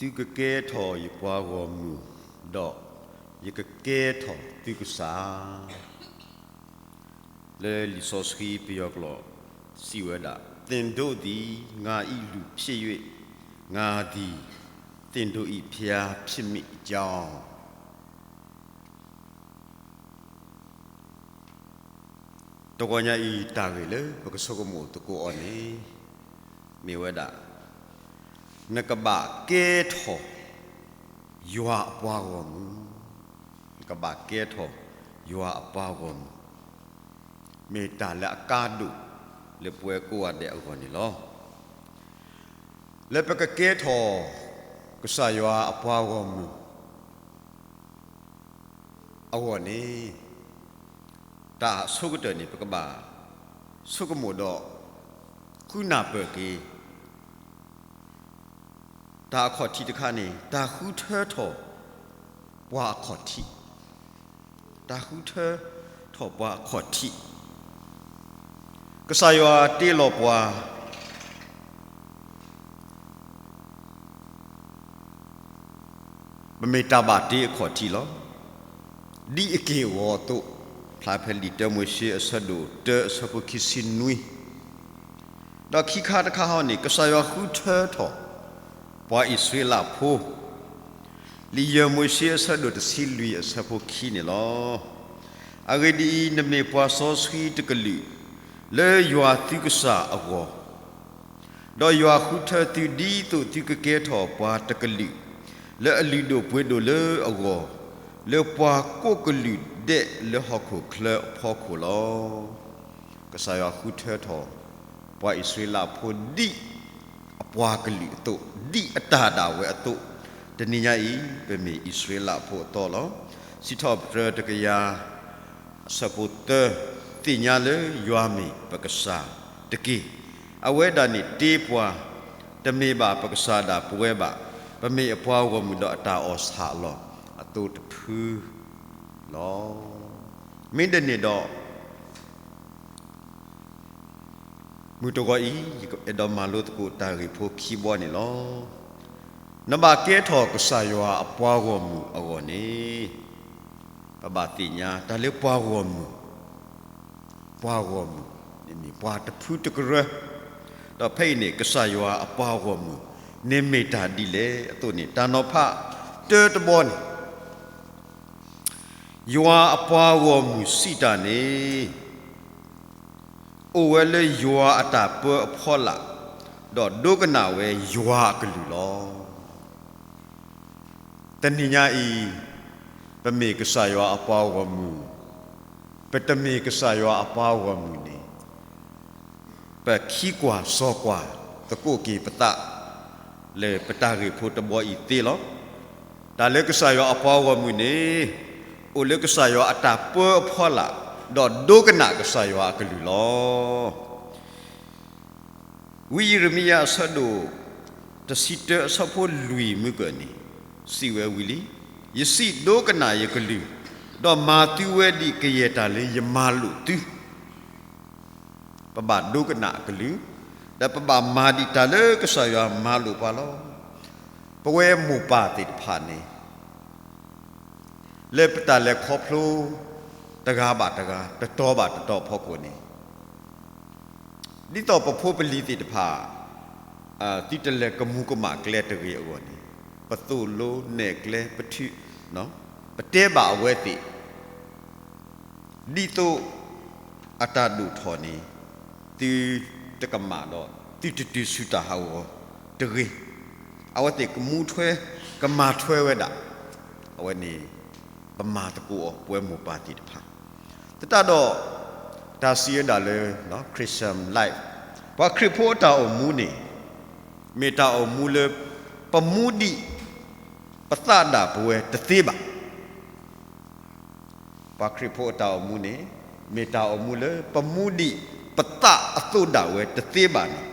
သုကကဲထီၣ်ယပှၤဂီၢ်မုၢ်, ဒီးယကကဲထီၣ်သုကစၢ်. လၢလံာ်စီဆှံပယီၤကျိာ်စံးဝဲဒၣ်, သင့်တို့သည်ငါ၏လူဖြစ်၍ ငါသည်သင့်တို့၏ဘုရားဖြစ်မည်အကြောင်း. တဂီၤညါအံၤတၢ်ဂ့ၢ်လၢပကဆိကမိၣ်သကိးအီၤန့ၣ် မ့ၢ်ဝဲဒၣ်, နကဘၣ်ကဲထီၣ်ယွၤအပှၤဂီၢ်မုၢ်, နကဘၣ်ကဲထီၣ်ယွၤအပှၤဂီၢ်မုၢ်, မ့ၢ်တၢ်လၢအကါဒိၣ်လၢပဝဲကိးဂၤဒဲးအဂီၢ်န့ၣ်လီၤ. လၢပကကဲထီၣ်ကစၢ်ယွၤအပှၤဂီၢ်မုၢ် အဂီၢ်န့ၣ်, တၢ်အဆိကတၢၢ်န့ၣ် ပကဘၣ်ဆိကမိၣ်ဒီးဃုနၢ်ပၢၢ်က့ၤ တၢ်အခီၣ်ထံးတခါန့ၣ် တၢ်ဃုထၢထီၣ်ပှၤအခီၣ်ထံး, တၢ်ဃုထၢထီၣ်ပှၤအခီၣ်ထံး, ကစၢ်ယွၤတ့လီၤပှၤ ပမ့ၢ်တၢ်ဘၣ်တ့အခီၣ်ထံးလီၤ. ဒ်အက့ၢ်အဂီၤအသိး, ဖျါဖဲလံာ်တၢမိၤၡ့အဆၢဒိၣ်တၢအဆၢဖိခံဆံနွံ, ဒီးခံခါတခါဟီန့ၣ် ကစၢ်ယွၤဃုထၢထီၣ်ပှၤအံၣ်စရ့လးဖိ လံာ်ယဲၢ်မိၤၡ့အဆၢဒိၣ်တဆံလွံၢ်အဆၢဖိခံန့ၣ်လီၤ. အဂ့ၢ်ဒ်အံၤ, နမ့ၢ်ပှၤစီဆှံတကလုာ် လၢယွၤသုကစၢ်အဂီၢ်, ဒီးယွၤဃုထၢသုဒ်သိးသုကကဲထီၣ်ပှၤတကလုာ် လၢအလုၢ်ဒိၣ်ပှ့ၤဒိၣ်လၢအဂီၢ်, လၢပှၤကိးကလုာ်ဒဲးလၢဟီၣ်ခိၣ်ချၢအဖီခိၣ်လီၤ. ကစၢ်ယွၤဃုထၢထီၣ်ပှၤအံၣ်စရ့လးဖိဒ်အပှၤကလုာ်အသိး, ဒ်အတၢ်ဒၣ်ဝဲအသိး, တနံၤညါအံၤ ပမ့ၢ်အံၣ်စရ့လးဖိအသီလီၤ. စံးထီၣ်ပတြၢၤတကယၤ အဆၢဖိသၢ, သ့ၣ်ညါလၢယွၤမ့ၢ်ပကစၢ်တက့ၢ်. အဝဲဒၣ်န့ၣ်တ့ပှၤ, တမ့ၢ်ဘၣ်ပကစၢ်ဒၣ်ပဝဲဘၣ်, ပမ့ၢ်အပှၤဂီၢ်မုၢ်ဒီးအတၢ်အီၣ်ဆၣ်အလီၢ်အသိးတဖုလီၤ. မ့ၢ်ဒ်န့ၣ်ဒီး မုၢ်တဂီၤအံၤ ယအဲၣ်ဒိးမၤလိသကိးတၢ်ဂ့ၢ်ဖိခံဘီန့ၣ်လီၤ. နဘၣ်ကဲထီၣ်ကစၢ်ယွၤအပှၤဂီၢ်မုၢ်အဂီၢ်န့ၣ်, ပဘၣ်သ့ၣ်ညါတၢ်လၢပှၤဂီၢ်မုၢ်, ပှၤဂီၢ်မုၢ်န့ၣ်မ့ၢ်ပှၤတဖုတကရၢ, ဒီးဖဲအံၤန့ၣ် ကစၢ်ယွၤအပှၤဂီၢ်မုၢ်န့ၣ်မ့ၢ်တၢ်ဒ်လဲၣ်အသိးန့ၣ် တၢ်နီၤဖးတၢတဘီန့ၣ် ယွၤအပှၤဂီၢ်မုၢ်စံးတၢ်န့ၣ်, အိၣ်ဝဲလၢယွၤအတၢ်ပၢအဖီလာ်, ဒီးဒိကနၣ်ဝဲယွၤအကလုၢ်လီၤ. တနံၤညါအံၤ, ပမ့ၢ်ကစၢ်ယွၤအပှၤဂီၢ်မုၢ်, ပတမ့ၢ်ကစၢ်ယွၤအပှၤဂီၢ်မုၢ်န့ၣ်, ပခံကွၢ်စီၤကွၢ်သကိးက့ၤပသး လၢပတၢ်ဂ့ၢ်ဖိတဘီအံၤသ့လီၤ. တၢ်လၢကစၢ်ယွၤအပှၤဂီၢ်မုၢ်န့ၣ်, အိၣ်လၢကစၢ်ယွၤအတၢ်ပၢအဖီလာ်, ဒီးဒိကနၣ်ကစၢ်ယွၤအကလုၢ်လီၤ. ဝံယံးရမံယၤအဆၢဒိၣ်တဆံတၢ အဆၢဖိလွံၢ်မုၢ်ကၢၢ်န့ၣ်, စံးဝဲဝံၤလံ, ယစံးဒိကနၣ်ယကလုၢ်, ဒီးမၤသုဝဲဒ်ကယဲၢ်တၢ်လၢယမၤလိာ်သု. ပဘၣ်ဒိကနၣ်အကလုၢ်, ဒီးပဘၣ်မၤဒံးတၢ်လၢကစၢ်ယွၤမၤလိာ်ပှၤလီၤ. ပဝဲမိၢ်ပၢ်သ့ၣ်တဖၣ်န့ၣ် လၢပတၢ်လဲၤခီဖျိ တဂၤဘၣ်တဂၤ တတီၤဘၣ်တတီၤအဖီခိၣ်န့ၣ်, ဒ်သိးပဖိပလံၤသ့ၣ်တဖၣ် သုတလဲၤကမူၤကမၣ်ကျဲတဂ့ၤအဂီၢ်န့ၣ်, ပသိၣ်လိနဲၣ်ကျဲ, ပထု, ပတဲဘၣ်အဝဲသ့ၣ် ဒ်သိးအတၢ်ဒိၣ်ထီၣ်န့ၣ် သုတကမၣ်ဒီး သုတတုၤဆူတၢ်ဟးဂီၤတဂ့ၤ. အဝဲသ့ၣ်ကမူထွဲ ကမၤထွဲဝဲဒၣ်, အဝဲန့ၣ် ပမၤသကိးအီၤ ပဝဲမိၢ်ပၢ်သ့ၣ်တဖၣ်. သတးဒီး တၢ်စံးဝဲဒၣ်လၢ Christian life ပှၤခရံာ်ဖိအတၢ်အိၣ်မူန့ၣ် မ့ၢ်တၢ်အိၣ်မူလၢ ပမူဒံးပသးဒၣ်ပဝဲတသ့ဘၣ်. ပှၤခရံာ်ဖိအတၢ်အိၣ်မူန့ၣ် မ့ၢ်တၢ်အိၣ်မူလၢ ပမူဒံးပသးအသိးဒၣ်ဝဲတသ့ဘၣ်န့ၣ်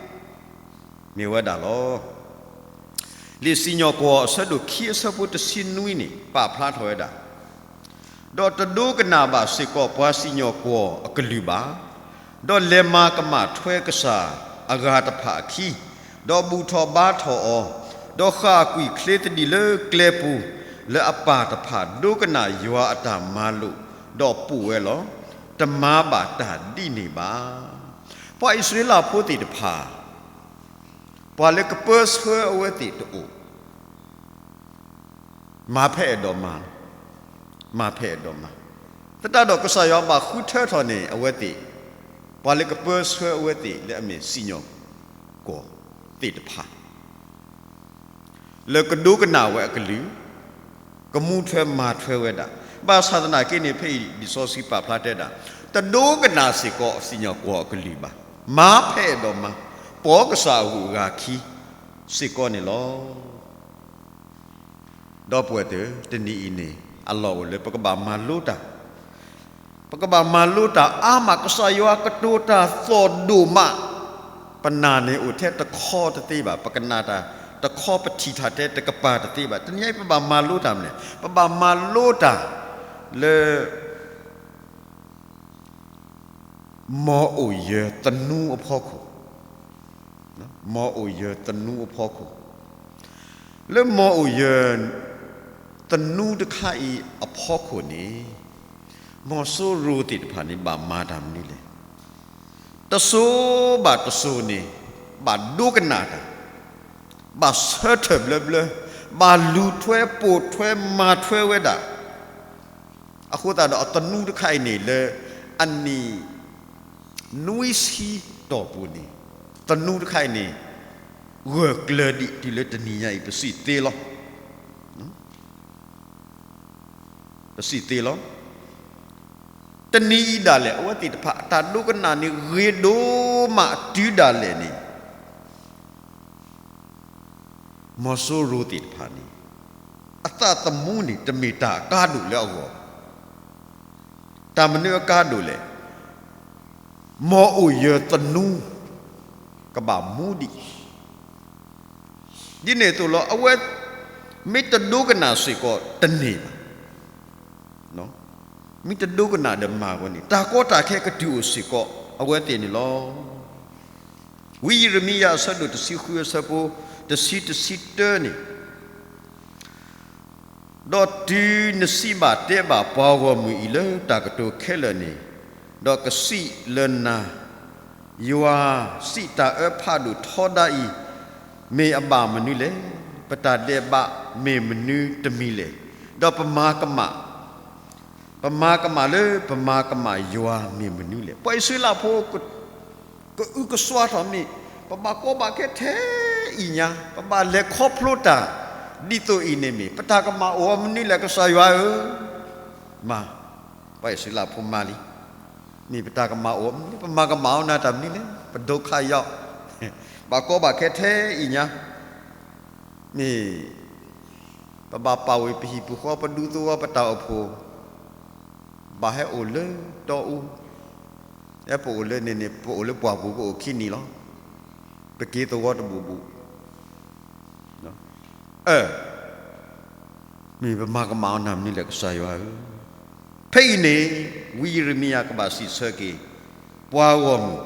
မ့ၢ်ဝဲဒၣ်လီၤ. လံာ်စံၣ်ညီၣ်ကွီၢ်အဆၢဒိၣ်ခံအဆၢဖိတဆံနွံန့ၣ် ပာ်ဖျါထီၣ်ဝဲဒၣ်, ဒီးတဒိကနၣ်ဘၣ်စ့ၢ်ကီးပှၤစံၣ်ညီၣ်ကွီၢ်အကလုၢ်ဘၣ်, ဒီးလဲၤမၤကမၣ်ထွဲကစၢ်အဂၤတဖၣ်အခံ, ဒီးဘူၣ်ထီၣ်ဘါထီၣ်အီၤ, ဒီးဃၣ်ကွံာ်ချ့သဒံးလၢကျဲပူၤ, လၢအပၢ်တဖၣ်ဒိကနၣ်ယွၤအတၢ်မၤလိာ်, ဒီးပိာ်ဝဲလီၤ. တမၤဘၣ်တၢ်ဒ်န့ၣ်ဘၣ်. ပှၤအံၣ်စရ့လးဖိသ့ၣ်တဖၣ်, ပှၤလၢကပၢဆှၢအဝဲသ့ၣ်တအိၣ်, မၤဖဲအဲၣ်ဒိးမၤ, မၤဖဲအဲၣ်ဒိးမၤ, သတးဒီးကစၢ်ယွၤဘၣ်ဃုထၢထီၣ်န့ၢ်အဝဲသ့ၣ်, ပှၤလၢကပၢဆှၢအဝဲသ့ၣ်လၢအမ့ၢ်စံၣ်ညီၣ်ကွီၢ်သ့ၣ်တဖၣ် လၢကဒိကနၣ်ဝဲအကလုၢ်, ကမူထွဲမၤထွဲဝဲဒၣ်. ဘၣ်ဆၣ်သနာ်က့န့ၣ် ဖဲအံၤလံာ်စီဆှံပာ်ဖျါတဲဒၣ်, တဒိကနၣ်စ့ၢ်ကီးစံၣ်ညီၣ်ကွီၢ်အကလုၢ်ဘၣ်. မၤဖဲအဲၣ်ဒိးမၤ, ပိာ်ကစၢ်အဂုၤအဂၤခံစ့ၢ်ကီးန့ၣ်လီၤ. ဒီပုၢ်ဝဲၢ်သ့ၣ်, တနံၤအံၤန့ၣ် အလီၢ်အိၣ်လၢပကဘၣ်မၤလိတၢ်, ပကဘၣ်မၤလိတၢ်အါမး, ကစၢ်ယွၤကတိၤတၢ်သီၣ်ဒိၣ်မး, ပနာ်န့ၣ်အိၣ်ထဲတခီတသ့ဘၣ်, ပကနၣ်တၢ်တခီ ပထံၣ်တၢ်ထဲတကပၤတသ့ဘၣ်. တနံၤအံၤပဘၣ်မၤလိတၢ်မနုၤလဲၣ်, ပဘၣ်မၤလိတၢ်လၢ မ်အိၣ်ယၢၤသနူအဖီခိၣ်, မ်အိၣ်ယၢၤသနူအဖီခိၣ်, လၢမ်အိၣ်ယၢၤသနူတခါအံၤအဖီခိၣ်န့ၣ်, မ်စိရိၤသ့ၣ်တဖၣ်န့ၣ် ဘၣ်မၤတၢ်မနုၤလဲၣ်. တစိၤဘၣ်တစိၤန့ၣ် ဘၣ်ဒိကနၣ်တၢ်, ဘၣ်ဆၢထၢၣ်ဘျၢဘျၢ, ဘၣ်လူၤထွဲပိာ်ထွဲမၤထွဲဝဲဒၣ်. အဃိသတးဒီးအသနူတခါအံၤန့ၣ် လၢအနံၣ် နွံဆံတီၢ်ပူၤန့ၣ်, သနူတခါအံၤန့ၣ် ဂၢၢ်ကျၢၤဒံးတုၤလၢတနံၤညါအံၤ ပစံးသ့လီၤ. ပစံးသ့လီၤ. တနံၤအံၤဒၣ်လဲာ် အဝဲသ့ၣ်တဖၣ်အတၢ်ဒိကနၣ်န့ၣ် ဂ့ၤဒိၣ်မးတုၤဒၣ်လဲာ်န့ၣ် မ်စိရိၤသ့ၣ်တဖၣ်န့ၣ် အသးသမူန့ၣ် တမ့ၢ်တၢ်အကါဒိၣ်လၢအဂီၢ်ဘၣ်. တၢ်မနုၤအကါဒိၣ်လဲၣ်. မ်အိၣ်ယၢၤသနူ ကဘၣ်မူဒံး. ဒ်န့ၣ်အသိးလီၤ အဝဲ မ့ၢ်တဒိကနၣ်စ့ၢ်ကီးတန့ၢ်ဘၣ်. မ့ၢ်တဒိကနၣ်ဒီးမၤဝဲန့ၣ် တၢ်ကီတၢ်ခဲကတုၤအိၣ်စ့ၢ်ကီးအဝဲသ့ၣ်န့ၣ်လီၤ. ဝံယံးရမံယၤအဆၢဒိၣ်တဆံဃုအဆၢဖိ တဆံ တဆံတၢန့ၣ်, ဒီးတုၤနစံးဘၣ်တဲဘၣ်ပှၤဂီၢ်မုၢ်အံၤလၢတၢ်ကတိၤခဲလၢာ်န့ၣ်, ဒီးကစံးလၢနၤ, ယွၤစံးတၢ်အၢဖးဒိၣ်ထီဒါအံၤ မ့ၢ်အဘၣ်မနုၤလဲၣ်. ပတၢ်ဒဲးဘးမ့ၢ်မနုၤတမံၤလဲၣ်. ဒီးပမၤကမၣ်, ပမၤကမၣ်လၢပမၤကမၣ်ယွၤမ့ၢ်မနုၤလဲၣ်. ပှၤအံၣ်စရ့လးဖိ ကအုကစွါထီၣ်မ့ၢ် ပဘၣ်ကီဘၣ်ခဲထဲအံၤညါ, ပဘၣ်လဲၤခီဖျိတၢ် ဒ်သိးအံၤန့ၣ်မ့ၢ် ပတၢ်ကမၣ်အိၣ်အီၤမနုၤလဲၣ် ကစၢ်ယွၤဧၢ. မၤ, ပှၤအံၣ်စရ့လးဖိမၤလံ. မ့ၢ်ပတၢ်ကမၣ်အိၣ်မနုၤလဲၣ်, ပမၤကမၣ်အီၤနၤတၢ်မနုၤလဲၣ်, ပဒိခါယီၤ, ဘၣ်ကီဘၣ်ခဲထဲအံၤညါ, မ့ၢ် ပဘၣ်ပာ်ဝံၤပဟံၣ်ပူၤဃီ ပဒူသဝီ ပတၢ်အိၣ်ဖှိၣ်, ဘၣ်ဟဲအိၣ်လၢတီအူ, ဟဲပအိၣ်လၢန့ၣ်န့ၣ် ပအိၣ်လၢပှၢ်ပူၤ ပအိၣ်ခံနံၤလီၤ. ပက့ၤသဝီတဘူၣ်ဘူၣ်, အၢ မ့ၢ်ပမၤကမၣ်အီၤနၤမနုၤလဲၣ် ကစၢ်ယွၤဧၢ. ဖဲအံၤန့ၣ် ဝံယံးရမံယၤကဘၣ်စံးဆၢက့ၤ ပှၤဂီၢ်မုၢ်,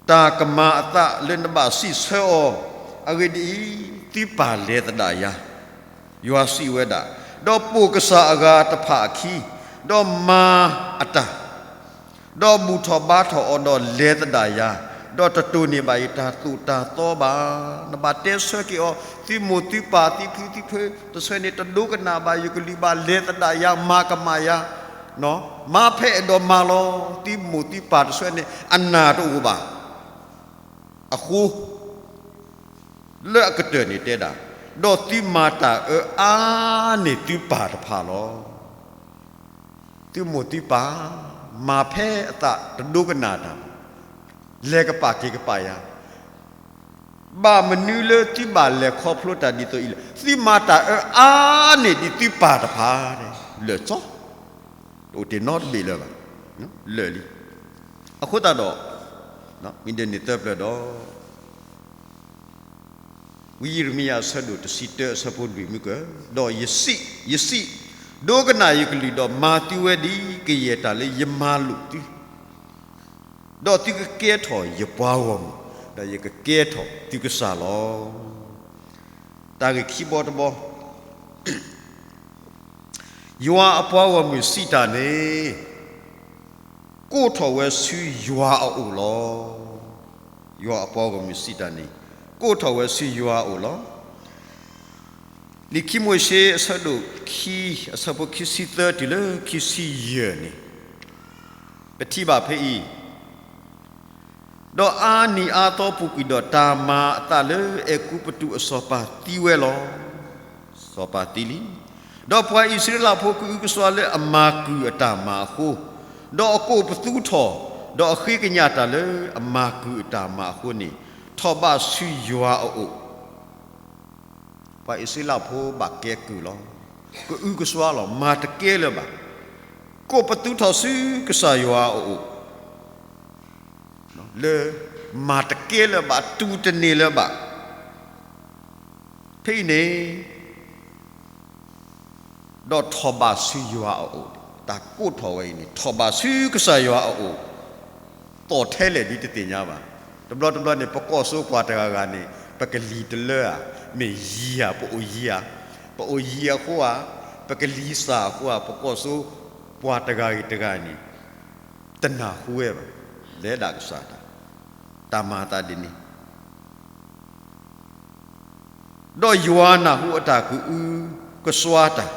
တၢ်ကမၤအသးလၢနဘၣ်စံးဆၢအီၤ, အဂ့ၢ်ဒ်အံၤ, သုပၢ်လဲၤသဒၣ်ယၤ, ယွၤစံးဝဲဒၣ်, ဒီးပိာ်ကစၢ်အဂၤတဖၣ်အခံ, ဒီးမၤအတၢ် ဒီးဘူၣ်ထီၣ်ဘါထီၣ်အီၤဒီးလဲၤသဒၣ်ယၤ, ဒီးတတိၢ်န့ၢ်ဘၣ်အံၤတၢ်သိၣ်တၢ်သီဘၣ်. နဘၣ်တဲဆၢက့ၤအီၤ, သုမိၢ်သုပၢ်သုဖံသုဖုတဆၢန့ၣ် တဒိကနၣ်ဘၣ်ယကလုၢ်ဘၣ် လဲၤသဒၣ်ယၤ မၤကမၣ်ယၤ, မၤဖဲအဲၣ်ဒိးမၤလီၤ. သုမိၢ်သုပၢ်တဆၢန့ၣ် အနၢ်တအိၣ်ဘၣ်. အဃိ လၢအကတၢၢ်န့ၣ်တဲဒၣ်, ဒီးသုမၤတၢ်အၢအါန့ၢ်သုပၢ်တဖၣ်လီၤ. သုမိၢ်သုပၢ် မၤဖဲအသးတဒိကနၣ်တၢ်, လဲၤကပာ်က့ၤကပာ်ယၤ, ဘၣ်မနုၤလၢသုဘၣ်လဲၤခီဖျိတၢ်ဒ်သိးအံၤလဲၣ်. သုမၤတၢ်အၢအါန့ၢ်ဒံးသုပၢ်တဖၣ်, လၢာ်ကၠီ တအိၣ်တ့ၢ်နီတဘ့ၣ်လၢၤဘၣ်, လၢာ်လံ. အဃိသတးဒီး မ့ၢ်ဒ်န့ၣ်သၢဖျၢၣ်ဒီး ဝံယံးရမံယၤအဆၢဒိၣ်တဆံတၢအဆၢဖိလွံၢ်မုၢ်ကၢၢ်, ဒီးယစံး, ယစံး, ဒိကနၣ်ယကလုၢ်ဒီးမၤသုဝဲဒ်ကယဲၢ်တၢ်လၢယမၤလိာ်သု, ဒီးသုကကဲထီၣ်ယပှၤဂီၢ်မုၢ်, ဒီးယကကဲထီၣ်သုကစၢ်လီၤ. တၢ်ဂ့ၢ်ခံဘီတဘီ, ယွၤအပှၤဂီၢ်မုၢ်စံးတၢ်န့ၣ် ကိးထီၣ်ဝဲဆူယွၤအအိၣ်လီၤ. ယွၤအပှၤဂီၢ်မုၢ်စံးတၢ်န့ၣ် ကိးထီၣ်ဝဲဆူယွၤအအိၣ်လီၤ. လံာ်ခံမိၤၡ့အဆၢဒိၣ်ခံ အဆၢဖိခံဆံသၢတုၤလၢခံဆံယဲၢ်န့ၣ် ပထံၣ်ဘၣ်ဖဲအံၤ, ဒီးအါနံၣ်အါသီပူၤကွံာ်ဒီး တၢ်မၤအသးလၢအဲၤကူပတူးအစီၤပၤသံဝဲလီၤ. စီၤပၤသံလံ. ဒီးပှၤအံၣ်စရ့လးဖိကအုကစွါလၢအမၤကုၢ်အတၢ်မၤအဃိ, ဒီးအကိးပသူထီၣ်, ဒီးအဃ့ကညးတၢ်လၢအမၤကုၢ်အတၢ်မၤအဃိန့ၣ်, ထီၣ်ဘးဆူယွၤအအိၣ် ပှၤအံၣ်စရ့လးဖိဘၣ်ကဲကုၢ်လီၤ. ကအုကစွါလီၤ. မၤတကဲလၢၤဘၣ်. ကိးပသူထီၣ်ဆူကစၢ်ယွၤအအိၣ်, လၢမၤတကဲလၢၤဘၣ်, တူၢ်တန့ၢ်လၢၤဘၣ်. ဖဲအံၤန့ၣ် ဒီးထီၣ်ဘးဆူယွၤအအိၣ်, တၢ်ကိးထီၣ်ဝဲအံၤန့ၣ် ထီၣ်ဘးဆူကစၢ်ယွၤအအိၣ်, သီၣ်ထဲလဲၣ်ဒ်တသ့ၣ်ညါဘၣ်. တဘျီတဘျီန့ၣ် ပကိးဆိပှၤတဂၤဂၤန့ၣ် ပကလံၤတလၢဧါ, မ့ၢ်ယံၤဧါ, ပအိၣ်ယံၤဧါ, ပအိၣ်ယံၤအဃိဧါ, ပကလံၤစၢ်အဃိဧါ, ပကိးဆိပှၤတဂၤဂ့ၤတဂၤန့ၣ် တနၢ်ဟူဝဲဘၣ်, လဲၤဒၣ်ကစၢ်တၢ်, တၢ်မၤအသးဒ်န့ၣ် ဒီးယွၤနၢ်ဟူအတၢ်ကအုကစွါတၢ်,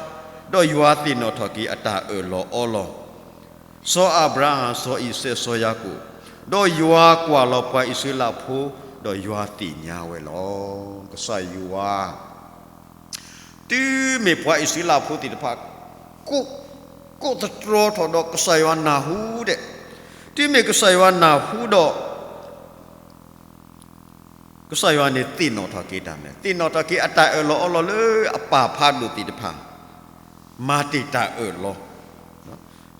ဒီးယွၤသ့ၣ်နီၣ်ထီၣ်က့ၤအတၢ်အၢၣ်လီၤအီလီၤ, စီၤအၤဘြၤဟၣ်, စီၤအံၤစဲး, စီၤယၤကိာ်, ဒီးယွၤကွၢ်လီၤပှၤအံၣ်စရ့လးဖိ, ဒီးယွၤသ့ၣ်ညါဝဲလီၤ. ကစၢ်ယွၤ တုၤမ့ၢ်ပှၤအံၣ်စရ့လးဖိသ့ၣ်တဖၣ် ကိးသတြီထီၣ်ဒီး ကစၢ်ယွၤနၢ်ဟူဒီး, တုၤမ့ၢ်ကစၢ်ယွၤနၢ်ဟူဒီး ကစၢ်ယွၤန့ၣ်သ့ၣ်နီၣ်ထီၣ်က့ၤတၢ်မနုၤလဲၣ်, သ့ၣ်နီၣ်ထီၣ်က့ၤအတၢ်အၢၣ်လီၤအီလီၤလၢအပၢ်ဖးဒိၣ်သ့ၣ်တဖၣ် မၤတ့ၢ်တၢ်အၢၣ်လီၤ,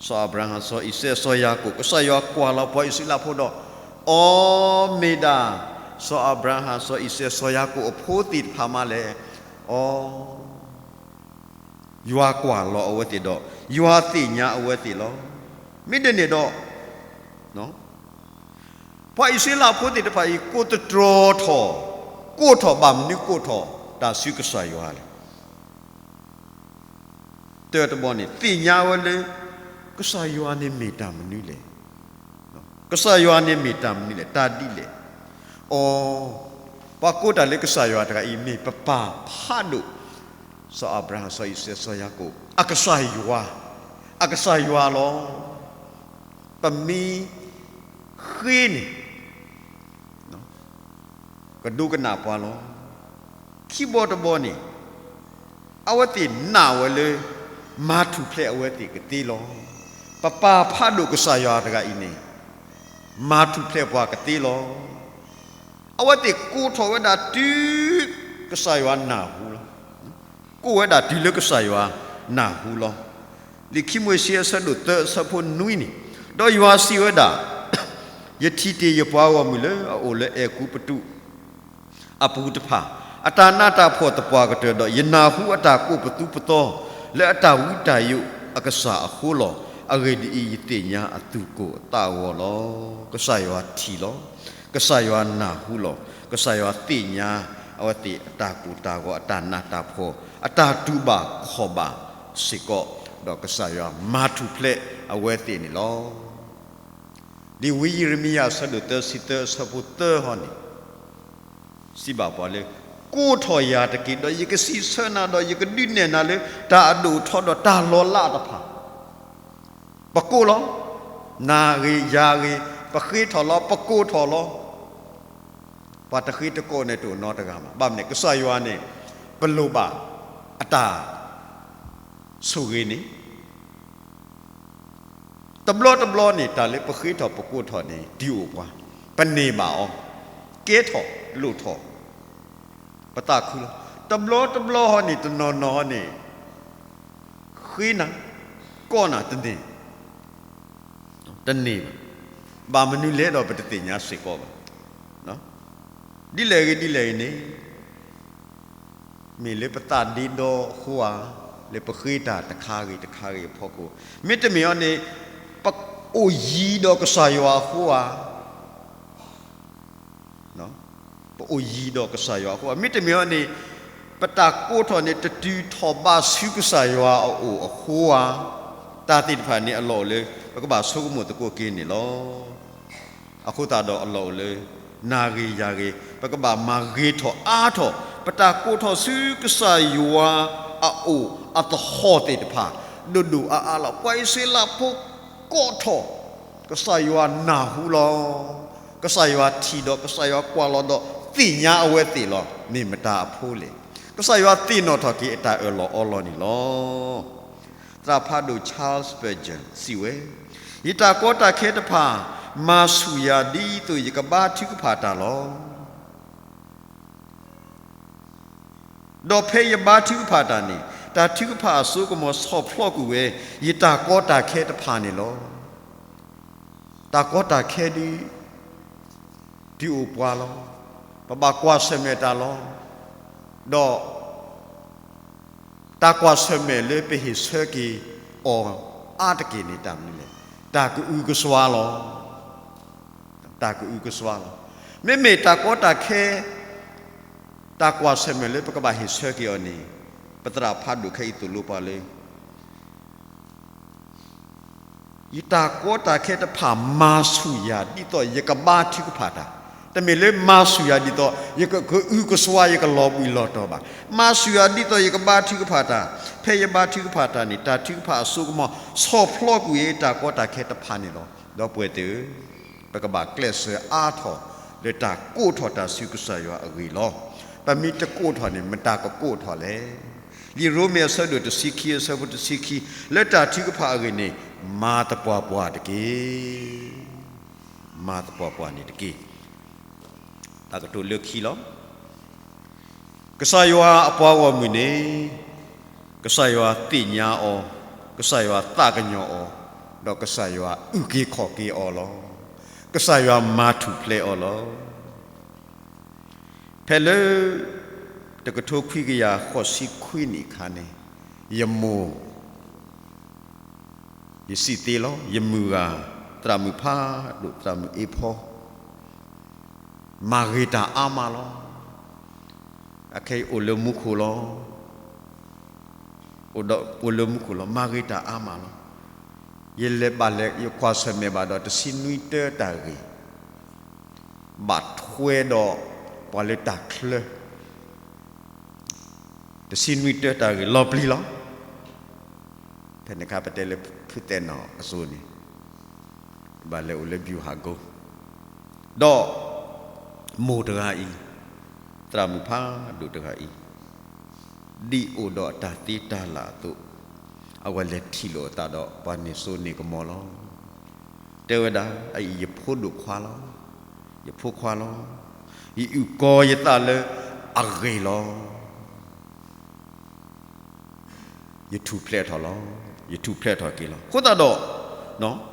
စီၤအၤဘြၤဟၣ်, စီၤအံၤစဲး, စီၤယၤကိာ်, ကစၢ်ယွၤကွၢ်လီၤပှၤအံၣ်စရ့လးဖိဒီး, အိ မ့ၢ်ဒၣ် စီၤအၤဘြၤဟၣ်, စီၤအံၤစဲး, စီၤယၤကိာ်အဖိသ့ၣ်တဖၣ်မးလဲၣ်. အိ ယွၤကွၢ်လီၤအဝဲသ့ၣ်ဒီး ယွၤသ့ၣ်ညါအဝဲသ့ၣ်လီၤ. မ့ၢ်ဒ်န့ၣ်ဒီး ပှၤအံၣ်စရ့လးဖိသ့ၣ်တဖၣ်အံၤ ကိးသတြီထီၣ်, ကိးထီၣ်ဘၣ်မနုၤကိးထီၣ်တၢ်ဆူကစၢ်ယွၤလဲၣ်. တၢတဘီန့ၣ် သ့ၣ်ညါဝဲလၢ ကစၢ်ယွၤန့ၣ်မ့ၢ်တၢ်မနုၤလဲၣ်. ကစၢ်ယွၤန့ၣ်မ့ၢ်တၢ်မနုၤလဲၣ်, တၢ်ဒ်လဲၣ်. အိ ပှၤကိးတၢ်လၢကစၢ်ယွၤတဂၤအံၤ မ့ၢ်ပပၢ်ဖးဒိၣ် စီၤအၤဘြၤဟၣ်, စီၤအံၤစဲး, စီၤယၤကိာ် အကစၢ်ယွၤ, အကစၢ်ယွၤလီၤ. ပမ့ၢ်ဃ့န့ၣ် ကဒိကနၣ်ပှၤလီၤ. ခံဘီတဘီန့ၣ် အဝဲသ့ၣ်နာ်ဝဲလၢ မၤထူၣ်ဖျဲးအဝဲသ့ၣ်ကသ့လီၤ. ပပၢ်ဖးဒိၣ်ကစၢ်ယွၤတဂၤအံၤန့ၣ် မၤထူၣ်ဖျဲးပှၤကသ့လီၤ. အဝဲသ့ၣ်ကိးထီၣ်ဝဲဒၣ်တုၤ ကစၢ်ယွၤနၢ်ဟူလီၤ. ကိးဝဲဒၣ်တုၤလၢကစၢ်ယွၤနၢ်ဟူလီၤ. လံာ်ခံမိၤၡ့အဆၢဒိၣ်သၢအဆၢဖိနွံန့ၣ်, ဒီးယွၤစံးဝဲဒၣ်, ယထံၣ်တ့ၢ်ယပှၤဂီၢ်မုၢ်လၢအအိၣ်လၢအဲၤကူပတူး အပူၤတဖၣ် အတၢ်နးတၢ်ဖှီၣ်သပှၢ်ကတၢၢ်ဒီး ယနၢ်ဟူအတၢ်ကိးပသူပသီ လၢအတၢ်ဝံတၢ်ယိးအကစၢ်အဃိလီၤ. အဂ့ၢ်ဒ်အံၤ, ယသ့ၣ်ညါအသူၣ်ကိၢ်အသးဂီၤလီၤ. ကစၢ်ယွၤထံၣ်လီၤ. ကစၢ်ယွၤနၢ်ဟူလီၤ. ကစၢ်ယွၤသ့ၣ်ညါအဝဲသ့ၣ်အတၢ်ကိၢ်တၢ်ဂီၤ အတၢ်နးတၢ်ဖှီၣ် အတၢ်တူၢ်ဘၣ်ခီၣ်ဘၣ်စ့ၢ်ကီး, ဒီးကစၢ်ယွၤမၤထူၣ်ဖျဲးအဝဲသ့ၣ်န့ၣ်လီၤ. ဒ်ဝံယံးရမံယၤအဆၢဒိၣ်သၢဆံသၢအဆၢဖိသၢဟီန့ၣ် စံးဘၣ်ပှၤလၢ ကိးထီၣ်ယၤတက့ၢ်, ဒီးယကစံးဆၢနၤ, ဒီးယကဒုးနဲၣ်နၤလၢ တၢ်အဒိၣ်အထီဒီးတၢ်လီၤလးတဖၣ်. ပကိးလီၤ. နၤဂ့ၤယၤဂ့ၤ, ပဃ့ထီၣ်လီၤ, ပကိးထီၣ်လီၤ. ပှၤတဃ့တကိးန့ၣ် တအိၣ်နီတဂၤဘၣ်. ဘၣ်မနုၤလဲၣ်, ကစၢ်ယွၤန့ၣ် ပလိၣ်ဘၣ်အတၢ်ဆိၣ်ဂ့ၤန့ၣ် တဘျီတဘျီန့ၣ် တၢ်လၢပဃ့ထီၣ်ပကိးထီၣ်န့ၣ် ဒုးအိၣ်ပှၤ, ပန့ၢ်ဘၣ်အီၤ, ကဲထီၣ်လိၣ်ထီၣ် ပသးခုလီၤ. တဘျီတဘျီဟီန့ၣ် တနီၤနီၤဟီန့ၣ် ဃ့နၤ ကိးနၤတန့ၢ်, တန့ၢ်ဘၣ်. ဘၣ်မနုၤလဲၣ်ဒီးပတသ့ၣ်ညါစ့ၢ်ကီးဘၣ်. ဒ်လဲၣ်ဂ့ၤဒ်လဲၣ်ဂ့ၤန့ၣ် မ့ၢ်လၢပသးဒ့ဒီအဃိဧါ, လၢပဃ့တၢ်တခါဂ့ၤတခါဂ့ၤအဖီခိၣ်, မ့တမ့ၢ်အီၤန့ၣ် ပအိၣ်ယံၤဒီးကစၢ်ယွၤအဃိဧါ, ပအိၣ်ယံၤဒီးကစၢ်ယွၤအဃိဧါ, မ့တမ့ၢ်အီၤန့ၣ် ပတၢ်ကိးထီၣ်န့ၣ် တတုၤထီၣ်ဘးဆူကစၢ်ယွၤအအိၣ်အဃိဧါ, တၢ်သ့ၣ်တဖၣ်န့ၣ်အလီၢ်အိၣ်လၢ ပကဘၣ်ဆိကမိၣ်သကိးက့ၤန့ၣ်လီၤ. အဃိသတးဒီးအလီၢ်အိၣ်လၢ နၤဂ့ၤယၤဂ့ၤ ပကဘၣ်မၤဂ့ၤထီၣ်အါထီၣ် ပတၢ်ကိးထီၣ်ဆူကစၢ်ယွၤအအိၣ်အသဟီၣ်သ့ၣ်တဖၣ် ဒိၣ်ဒိၣ်အါအါလီၤ. ပှၤအံၣ်စရ့လးဖိကိးထီၣ် ကစၢ်ယွၤနၢ်ဟူလီၤ. ကစၢ်ယွၤထံၣ်ဒီး ကစၢ်ယွၤကွၢ်လီၤဒီး သ့ၣ်ညါအဝဲသ့ၣ်လီၤ. မ့ၢ်မတၤအဖိလဲၣ်. ကစၢ်ယွၤသ့ၣ်နီၣ်ထီၣ်က့ၤအတၢ်အၢၣ်လီၤအီလီၤန့ၣ်လီၤ. သရၣ်ဖးဒိၣ် Charles Spurgeon စံးဝဲ, ယတၢ်ကီတၢ်ခဲတဖၣ် မၤဆူၣ်ယၤဒ်သိးယကဘါထုကဖၣ်တၢ်လီၤ. ဒီးဖဲယဘါထုကဖၣ်တၢ်န့ၣ် တၢ်ထုကဖၣ်အစိကမီၤဆီၣ်ဖျီကွံာ်ဝဲ ယတၢ်ကီတၢ်ခဲတဖၣ်န့ၣ်လီၤ. တၢ်ကီတၢ်ခဲဒ် ဒုးအိၣ်ပှၤလီၤ. ပဘၣ်ကွၢ်ဆၢၣ်မဲာ်တၢ်လီၤ. ဒီး တၢ်ကွၢ်ဆၢၣ်မဲာ်လၢပဟ့ၣ်ဆၢက့ၤအီၤအါတက့ၢ်န့ၣ် တၢ်မနုၤလဲၣ်. တၢ်ကအုကစွါလီၤ. တၢ်ကအုကစွါလီၤ. မ့မ့ၢ်တၢ်ကီတၢ်ခဲ တၢ်ကွၢ်ဆၢၣ်မဲာ်လၢပကဘၣ်ဟ့ၣ်ဆၢက့ၤအီၤန့ၣ် ပသရၣ်ဖးဒိၣ်ခဲအံၤသိၣ်လိပှၤလၢ ယတၢ်ကီတၢ်ခဲတဖၣ်မၤဆူၣ်ယၤ ဒ်သိးယကဘါထုကဖၣ်တၢ်, တမ့ၢ်လၢမၤဆူၣ်ယၤဒ်သိး ယကအုကစွါ ယကလီၤဘှံးလီၤတီၤဘၣ်. မၤဆူၣ်ယၤဒ်သိးယကဘါထုကဖၣ်တၢ်, ဖဲယဘါထုကဖၣ်တၢ်န့ၣ် တၢ်ထုကဖၣ်အစိကမီၤ ဆီၣ်ဖျီကွံာ်ယတၢ်ကီတၢ်ခဲတဖၣ်န့ၣ်လီၤ. ဒီပုၢ်ဝဲၢ်သ့ၣ်ဧၢ, ပကဘၣ်ကျဲးစၢးအါထီၣ် လၢတၢ်ကိးထီၣ်တၢ်ဆူကစၢ်ယွၤအဂ့ၢ်လီၤ. ပမ့ၢ်တကိးထီၣ်န့ၣ် မတၤကကိးထီၣ်လဲၣ်. လံာ်ရိမ့ၤအဆၢဒိၣ်တဆံခံ အဆၢဖိတဆံခံ လၢတၢ်ထုကဖၣ်အဂ့ၢ်န့ၣ် မၤသပှၢ်ပှၢ်တက့ၢ်. မၤသပှၢ်ပှၢ်န့ၣ်တက့ၢ်. တၢ်ကတိၤလၢခံလီၤ. ကစၢ်ယွၤအပှၤဂီၢ်မုၢ်န့ၣ် ကစၢ်ယွၤသ့ၣ်ညါအီၤ, ကစၢ်ယွၤသးကညီၤအီၤ, ဒီးကစၢ်ယွၤအုၣ်က့ၤခီၣ်က့ၤအီၤလီၤ. ကစၢ်ယွၤမၤထူၣ်ဖျဲးအီၤလီၤ. ဖဲလၢ တကထိခွံကယၤဃိးဆံခွံနံၣ်အခါန့ၣ် ယမိၢ် ယစံးသ့လီၤ. ယမုၢ်ဂၤ သရၣ်မုၣ်ဖးဒိၣ် သရၣ်မုၣ်အ့ဖီ မၤဂ့ၤတၢ်အါမးလီၤ. အခဲအံၤအိၣ်လၢမူခိၣ်လီၤ. အိၣ်ဒီး အိၣ်လၢမူခိၣ်လီၤ. မၤဂ့ၤတၢ်အါမးလီၤ. ယလဲၤဘၣ်လဲၤ ယကွၢ်ဆၢၣ်မဲာ်ဘၣ်ဒီး တဆံနွံတၢတၢ်ဂ့ၢ် ဘၣ်ထွဲဒီး ပှၤလၢတၢ်ချၢ တဆံနွံတၢတၢ်ဂ့ၢ်လီၤပျံၤလီၤ. ဖဲန့ၣ်အခါပတဲလၢဖုသဲနီၣ်အစိၤန့ၣ် ဘၣ်လဲၤအိၣ်လၢ ဗျူဟာကုန်း ဒီး မိၢ်တဂၤအံၤ သရၣ်မုၣ်ဖးဒိၣ်တဂၤအံၤ ဒ်အိၣ်ဒီးအတၢ်သ့တၢ်လၢ်အသိး အဝဲလဲၤထံၣ်လိာ်အသးဒီးပှၤန့ၢ်စိန့ၢ်ကမီၤလီၤ. တဲဝဲဒၣ် အအံၤယဖိဒိၣ်ခွါလီၤ. ယဖိခွါလီၤ. ယအုၣ်ကီၤယသးလၢအဂ့ၢ်လီၤ. ယထူၣ်ဖျဲးထီၣ်လီၤ. ယထူၣ်ဖျဲးထီၣ်က့ၤလီၤ. အဃိသတးဒီး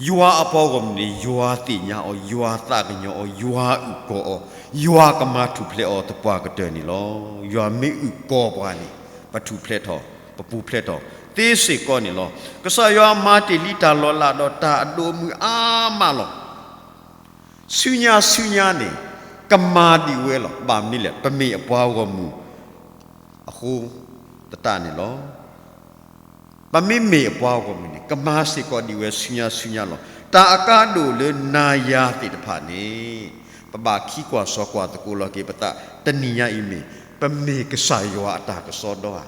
ယွၤအပှၤဂီၢ်မုၢ်န့ၣ် ယွၤသ့ၣ်ညါအီၤ, ယွၤသးကညီၤအီၤ, ယွၤအုၣ်ကီၤအီၤ, ယွၤကမၤထူၣ်ဖျဲးအီၤသပှၢ်ကတၢၢ်န့ၣ်လီၤ. ယွၤမ့ၢ်အုၣ်ကီၤပှၤန့ၣ် ပထူၣ်ဖျဲးထီၣ် ပပူၤဖျဲးထီၣ်သ့စ့ၢ်ကီးန့ၣ်လီၤ. ကစၢ်ယွၤမၤတ့ၢ်လံတၢ်လီၤလးဒီးတၢ်အဒိၣ်အမုၢ်အါမးလီၤ. ဆူညါဆူညါန့ၣ် ကမၤဒံးဝဲလီၤ. ဘၣ်မနုၤလဲၣ်, ပမ့ၢ်အပှၤဂီၢ်မုၢ်အဃိသတးန့ၣ်လီၤ. ပမ့မ့ၢ်အပှၤဂီၢ်မုၢ်န့ၣ် ကမၤစ့ၢ်ကီးဒံးဝဲဆူညါဆူညါလီၤ. တၢ်အကါဒိၣ်လၢနၤယၤသ့ၣ်တဖၣ်န့ၣ် ပဘၣ်ခံကွၢ်စီကွၢ်သကိးလီၤက့ၤပသး တနံၤညါအံၤမ့ၢ် ပမ့ၢ်ကစၢ်ယွၤအတၢ်ကစီဒီဧါ.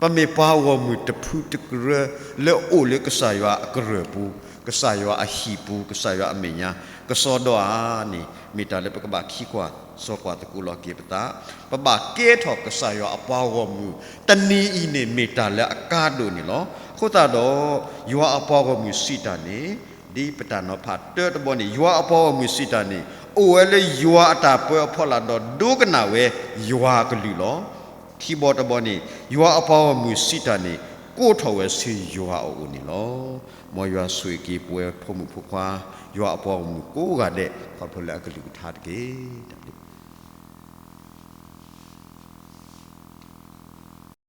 ပမ့ၢ်ပှၤဂီၢ်မုၢ်တဖုတကရၢလၢအအိၣ်လၢကစၢ်ယွၤအကရၢၢ်ပူၤ, ကစၢ်ယွၤအဟံၣ်ပူၤ, ကစၢ်ယွၤအမဲာ်ညါကစီဒီဧါန့ၣ် မ့ၢ်တၢ်လၢပကဘၣ်ခံကွၢ်စီကွၢ်သကိးလီၤက့ၤပသး, ပဘၣ်ကဲထီၣ်ကစၢ်ယွၤအပှၤဂီၢ်မုၢ် တနံၤအံၤန့ၣ်မ့ၢ်တၢ်လၢအကါဒိၣ်န့ၣ်လီၤ. အဃိသတးဒီး ယွၤအပှၤဂီၢ်မုၢ်စံးတၢ်န့ၣ် ဒ်ပတၢ်နီၤဖးတၢတဘီန့ၣ် ယွၤအပှၤဂီၢ်မုၢ်စံးတၢ်န့ၣ် အိၣ်ဝဲလၢယွၤအတၢ်ပၢအဖီလာ်ဒီးဒိကနၣ်ဝဲယွၤအကလုၢ်လီၤ. ခံဘီတဘီန့ၣ် ယွၤအပှၤဂီၢ်မုၢ်စံးတၢ်န့ၣ် ကိးထီၣ်ဝဲဆူယွၤအအိၣ်န့ၣ်လီၤ. မ်ယွၤဆိၣ်ဂ့ၤက့ၤပဝဲဖိမုၣ်ဖိခွါ ယွၤအပှၤဂီၢ်မုၢ်ကိးဂၤဒဲး ခီဖျိလၢအကလုၢ်ကထါတက့ၢ်. တၢ်ဘျုး